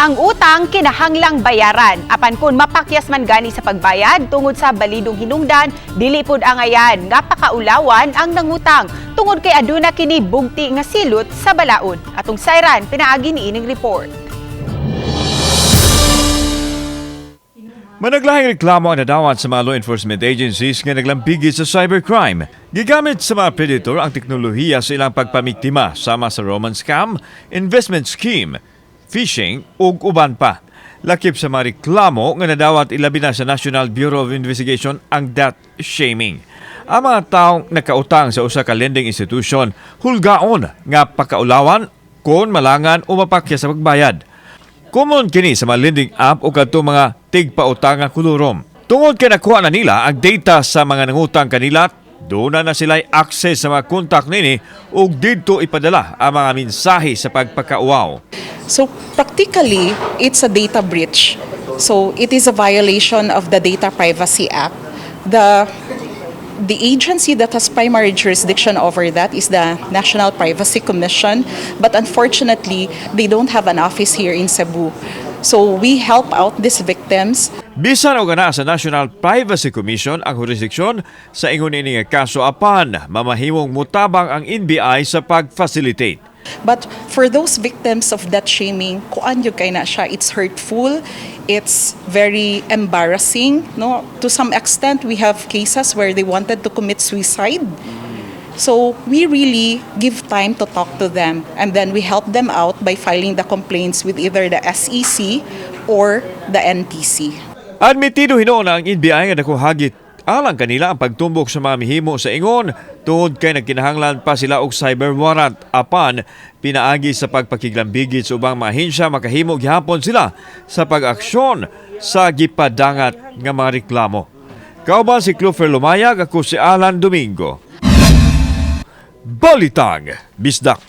Ang utang kinahanglang bayaran. Apan kung mapakyas man gani sa pagbayad tungod sa balidong hinungdan, dili pud angayan nga pakaulawan ang nangutang tungod kay aduna kini bugti nga silot sa balaod. Atong sayran pinaagi niining report. Managlahing reklamo ang nadawat sa mga law enforcement agencies nga naglambigit sa cybercrime. Gigamit sa mga predator ang teknolohiya sa ilang pagpamiktima sama sa romance scam, investment scheme, phishing ug uban pa. Lakip sa mga reklamo nga nadawat ilabi na sa National Bureau of Investigation ang debt shaming. Ang mga taong nakautang sa usa ka lending institution hulgaon nga pakaulawan kon malangan o mapakya sa pagbayad. Common kini sa mga lending app o kadto mga tigpautang nga kulurom. Tungod kay nakuha na nila ang data sa mga nangutang kanila, duna na sila'y access sa mga contact nini ug didto ipadala ang mga mensahe sa pagpakauwaw. So practically, it's a data breach. So it is a violation of the Data Privacy Act. The agency that has primary jurisdiction over that is the National Privacy Commission, but unfortunately, they don't have an office here in Cebu. So we help out these victims. Bisan og anaa sa National Privacy Commission ang jurisdiksyon sa ingon ini nga kaso, apan mamahimong mutabang ang NBI sa pag-facilitate. But for those victims of debt shaming, kuan gyud kay na siya, it's hurtful, it's very embarrassing, no? To some extent, we have cases where they wanted to commit suicide. So we really give time to talk to them and then we help them out by filing the complaints with either the SEC or the NPC. Admitido hinuon ang NBI nga dako hagit alang kanila ang pagtumbok sa mga mihimo sa ingon tungod kay nagkinahanglan pa sila og cyber warrant, apan pinaagi sa pagpakiglambigit sa ubang mga ahensya, makahimo gihapon sila sa pag-aksyon sa gipadangat nga mga reklamo. Kauban si Clofer Lumayag, ako si Alan Domingo. Balitang Bisdak.